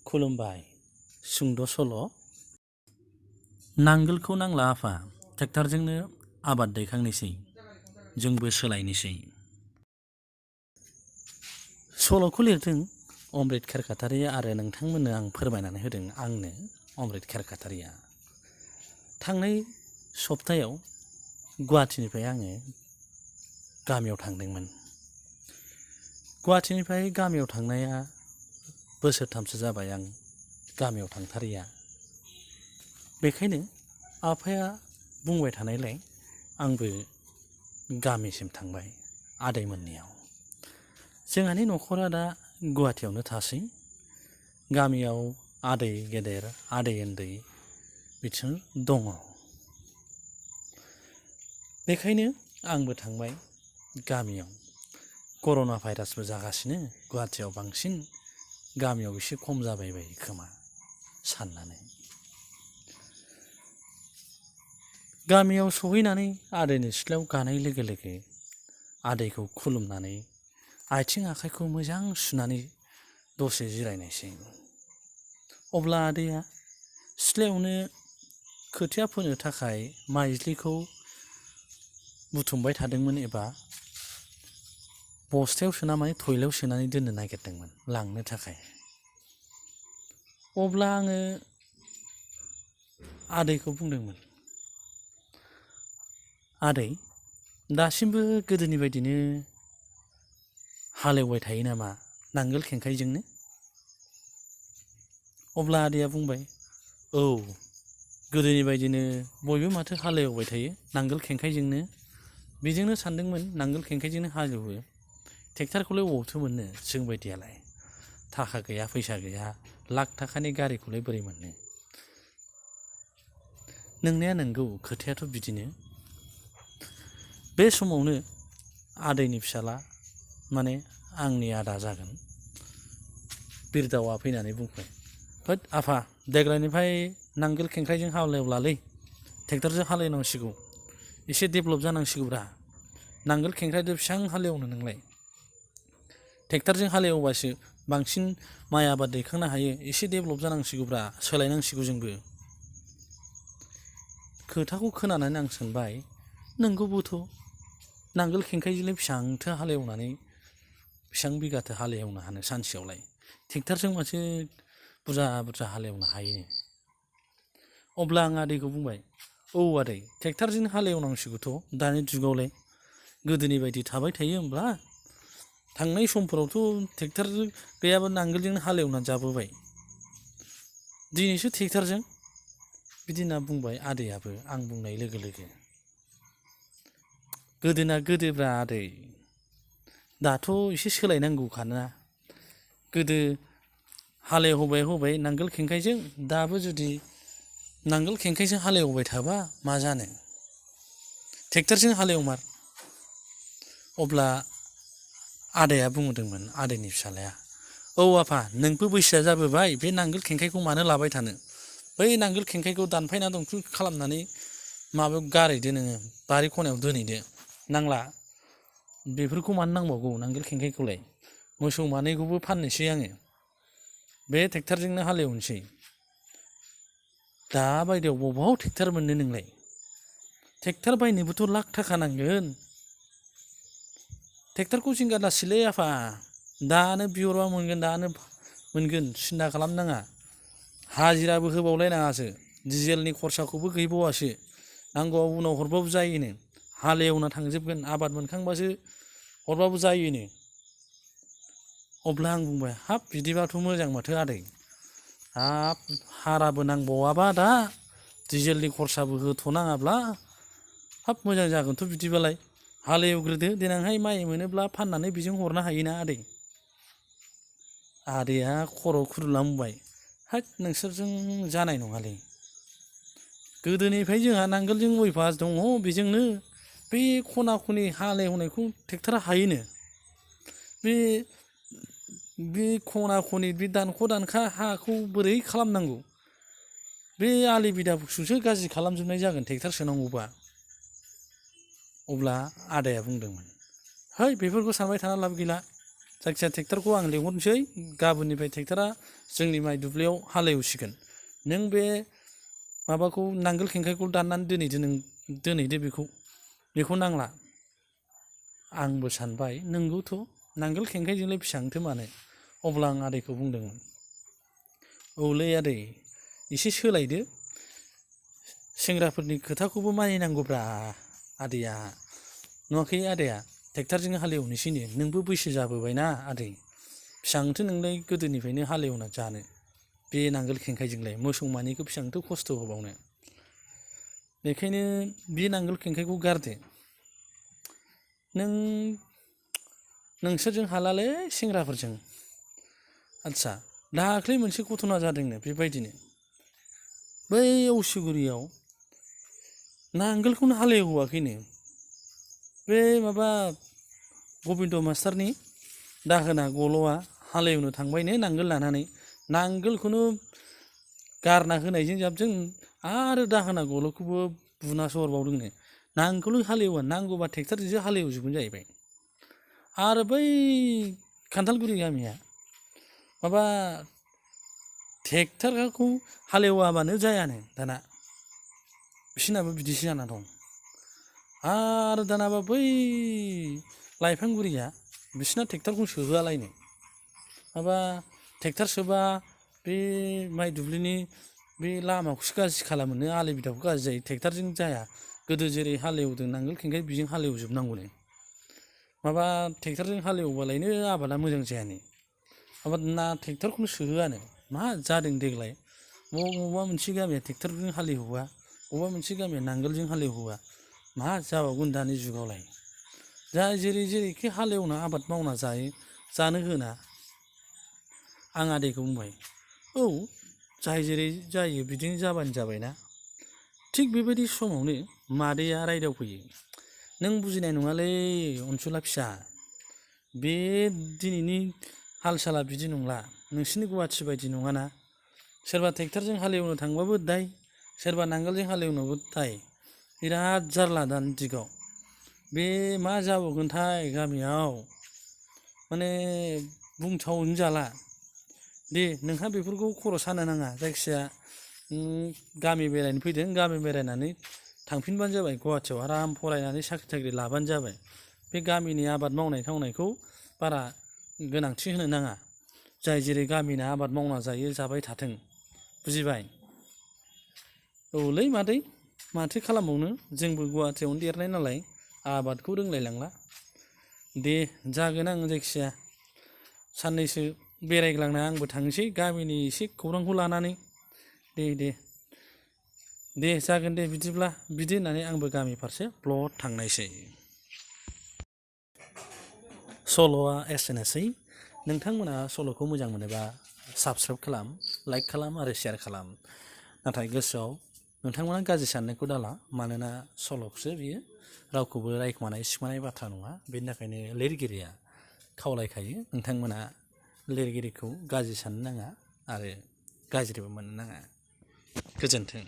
खुलुमबाय। सुंद' सल'। नांगोलखौ नांला आफा, ट्रेक्टरजोंनो आबाद दैखांनोसै, जोंबो सोलायनोसै। सल'खौ लिरदों अमृत खेरखातारि आरो नोंथांमोननो आं फोरमायनानै होदों आंनो अमृत खेरखातारिया। थांनाय सप्तायाव गुवाहाटिनिफ्राय आङो गामियाव थांदोंमोन। गुवाहाटिनिफ्राय गामियाव थांनाया बोसोरथामसो जाबाय आं गामियाव थांथारिया। बेखायनो आफाया बुंबाय थानायलाय आंबो गामिसिम थांबाय आदैमोननियाव। जोंहानि न'खरा दा गुवाहाटियावनो थासै। गामियाव आदै गेदेर आदै उन्दै बिसोर दङ। बेखायनो आंबो थांबाय गामियाव। कर'ना भाइरासबो जागासिनो गुवाहाटियाव बांसिन, गामियाव एसे खम जाबाय बायो खोमा साननानै। गामियाव सहैनानै आदैनि सिथ्लायाव गानाय लोगो लोगो आदैखौ खुलुमनानै आथिं आखाइखौ मोजां सुनानै दसे जिरायनायसै। अब्ला आदैया सिथ्लायावनो खोथिया फोनो थाखाय माइज्लिखौ बुथुमबाय थादोंमोन एबा बस्थायाव सोना माने थयलायाव सोनानै दोननो नागिरदोंमोन लांनो थाखाय। अब्ला आङो आदैखौ बुंदोंमोन, आदै दासिमबो गोदोनि बायदिनो हालेवबाय थायो नामा नांगोल खेंखाइजोंनो? अब्ला आदैया बुंबाय, औ गोदोनि बायदिनो बयबो माथो हालेवबाय थायो नांगोल खेंखाइजोंनो। बेजोंनो सानदोंमोन नांगोल खेंखाइजोंनो हालेवो, ट्रेक्टरखौलाय बबावथो मोननो जोंबायदियालाय। थाखा गैया फैसा गैया, लाख थाखानि गारिखौलाय बोरै मोननो। नोंनाया नंगौ, खोथायाथ' बिदिनो। बे समावनो आदैनि फिसाला माने आंनि आदा जागोन बिरदावा फैनानै बुंबाय, होद आफा देग्लायनिफ्राय नांगोल खेंखाइजों हालेवलालै, ट्रेक्टरजों हालेवनांसिगौ, एसे डेभेलप जानांसिगौब्रा। नांगोल खेंखाइजों बेसेबां हालेवनो नोंलाय, ट्रेक्टरजों हालेवबासो बांसिन माइ आबाद दैखांनो हायो, एसे डेभेलप जानांसिगौब्रा, सोलायनांसिगौ जोंबो। खोथाखौ खोनानानै आं सानबाय, नंगौबोथ', नांगोल खेंखाइजोंलाय बेसेबांथो हालेवनानै बेसेबां बिगाथो हालेवनो हानो सानसेयावलाय, ट्रेक्टरजों माथो बुरजा बुरजा हालेवनो हायो। अब्ला आं आदैखौ बुंबाय, औ आदै ट्रेक्टरजों हालेवनांसिगौथ' दानि जुगावलाय, गोदोनि बायदि थाबाय थायो होमब्ला। थांनाय समफोरावथ' ट्रेक्टर गैयाबा नांगोलजोंनो हालेवनानै जाबोबाय, दिनैसो ट्रेक्टरजों बिदि होनना बुंबाय आदैयाबो आं बुंनाय लोगो लोगो। गोदोना गोदोब्रा आदै, दाथ' एसे सोलायनांगौखाना। गोदो हालेवहोबाय होबाय नांगोल खेंखाइजों, दाबो जुदि नांगोल खेंखाइजों हालेवबाय थाबा मा जानो, ट्रेक्टरजों हालेवमार। अब्ला आदाया बुंदोंमोन, आदैनि फिसालाया, औ आफा नोंबो बैसोआ जाबोबाय, बे नांगोल खेंखाइखौ मानो लाबाय थानो, बै नांगोल खेंखाइखौ दानफायना दंफां खालामनानै माबायाव गारहैदो नोङो, बारि खनायाव दोनहैदो, नांला बेफोरखौ मानो नांबावगौ नांगोल खेंखाइखौलाय, मोसौ मानैखौबो फाननोसै आङो, बे ट्रेक्टरजोंनो हालेवनोसै। दा बायदियाव बबाव ट्रेक्टर मोननो नोंलाय, ट्रेक्टर बायनोबोथ' लाख थाखा नांगोन। ट्रेक्टरखौ जिंगा दासिलै आफा, दानो बिहरबा मोनगोन, दानो मोनगोन, सिन्था खालामनाङा। हाजिराबो होबावलायनाङासो, डिजेलनि खरसाखौबो गैबावासो, नांगौबा उनाव हरबाबो जायोनो, हालेवना थांजोबगोन, आबाद मोनखांबासो हरबाबो जायोनो। अब्ला आं बुंबाय, हाब बिदिबाथ' मोजां माथो आदै, हाब हाराबो नांबावाबा दा, डिजेलनि खरसाबो होथ'नाङाब्ला, हाब मोजां जागोनथ' बिदिबालाय, हालेवग्रोदो, देनांहाय माइ मोनोब्ला फाननानै बेजों हरनो हायोना आदै। आदैया खर' खुरुला बुंबाय, हाद नोंसोरजों जानाय नङालै, गोदोनिफ्राय जोंहा नांगोलजों अयभास दङ, बेजोंनो बे खना खनि हालेवनायखौ ट्रेक्टरा हायोनो, बे खना खनि बे दानख' दानखा हाखौ बोरै खालामनांगौ, बे आलि बिदाफोरखौसो गाज्रि खालामजोबनाय जागोन ट्रेक्टर सोनांगौबा। अब्ला आदाया बुंदोंमोन, है बेफोरखौ सानबाय थाना लाब गैला, जायखिजाया ट्रेक्टरखौ आं लिंहरनोसै गाबोननिफ्राय ट्रेक्टरा जोंनि माइ दुब्लियाव हालेवसिगोन नों बे माबाखौ नांगोल खेंखाइखौ दाननानै दोनहैदो बेखौ नांला आंबो सानबाय नोंगौथ' नांगोल खेंखाइजोंलाय बेसेबांथो मानो अब्ला आं आदैखौ बुंदोंमोन औलै आदै एसे सोलायदो सेंग्राफोरनि खोथाखौबो मानिनांगौब्रा आदैया नुवाखै आदाया ट्रेक्टरजों हालेवनोसैनो नोंबो बैसो जाबोबायना आदै बेसेबांथो नोंलाय गोदोनिफ्रायनो हालेवना जानो बे नांगोल खेंखाइजोंलाय मोसौ मानैखौ बेसेबांथो खस्थ' होबावनो बेखायनो बे नांगोल खेंखाइखौ गारदो नोंसोरजों हालालै सेंग्राफोरजों आदसा दाख्लै मोनसे घटना जादोंनो बेबायदिनो बै औसिगुरियाव नांगोलखौनो हालेवहोवाखैनो बे माबा गबिन्द मास्टारनि दाहोना गल'आ हालेवनो थांबायनो नांगोल लानानै नांगोलखौनो गारना होनायजों जाबजों आरो दाहोना गल'खौबो बुनासो हरबावदोंनो नांगोल हालेवा नांगौबा ट्रेक्टरजोंसो हालेवजोबगोन जाहैबाय आरो बै खान्थालगुरि गामिया माबा ट्रेक्टरखौ हालेवाबानो जायानो दाना बिसोरनाबो बिदिसो जाना दं आरो दानाबा बै लाइफांगुरिया बिसोरना ट्रेक्टरखौ सोहोआलायनो माबा ट्रेक्टर सोबा बे माइ दुब्लिनि बे लामाखौसो गाज्रि खालामोनो आलि बिदाखौ गाज्रि जायो ट्रेक्टरजों जाया गोदो जेरै हालेवदों नांगोल खेंखाइ बिजों हालेवजोबनांगौनो माबा ट्रेक्टरजों हालेवबालायनो आबादा मोजां जायानो माबा ना ट्रेक्टरखौनो सोहोआनो मा जादों देग्लाय बबेबा मोनसे गामिया ट्रेक्टरजों हालेवहोआ बबेबा मोनसे गामिया नांगोलजों हालेवहोआ मा जाबावगोन दानि जुगावलाय जा जेरैखि हालेवना आबाद मावना जानो होना आं आदैखौ बुंबाय औ जाय जेरै जायो बिदिनो जाबानो जाबायना थिग बेबायदि समावनो मादैया रायदावफैयो नों बुजिनाय नङालै अनसुला फिसा बे दिनैनि हाल साला बिदि नंला नोंसिनि गुवाहाटि बायदि नङाना सोरबा ट्रेक्टरजों हालेवनो थांबाबो दाय सोरबा नांगोलजों हालेवनोबो दाय बिराद जारला दानि दिगाव बे मा जाबावगोनथाय गामियाव माने बुंथावनो जाला दे नोंहा बेफोरखौ खर' सानो नाङा जायखिजाया गामि बेरायनो फैदों गामि बेरायनानै थांफिनबानो जाबाय गुवाहाटियाव आराम फरायनानै साख्रि थाख्रि लाबानो जाबाय बे गामिनि आबाद मावनाय थावनायखौ बारा गोनांथि होनो नाङा जाय जेरै गामिना आबाद मावना जाबाय थाथों बुजिबाय औलै मादै माथो खालामबावनो जोंबो गुवाहाटियावनो देरनाय नालाय आबादखौ रोंलायलांला दे जागोन आं जायखिजाया साननैसो बेरायग्लांना आंबो थांनोसै गामिनि एसे खौरांखौ लानानै दे जागोन दे बिदिब्ला बिदि होननानै आंबो गामि फारसे ब्लद थांनायसै सल'आ एसेनोसै नोंथांमोना सल'खौ मोजां मोनोबा साबस्क्राइब खालाम लाइक खालाम आरो शेयार खालाम नाथाय गोसोआव नोंथांमोना गाज्रि साननायखौ दाला मानोना सल'खौसो बियो रावखौबो रायखुमानाय सिखोमानाय बाथ्रा नङा बेनि थाखायनो लिरगिरिया खावलायखायो नोंथांमोना लिरगिरिखौ गाज्रि साननो नाङा आरो गाज्रिबो मोननो नाङा गोजोन्थों।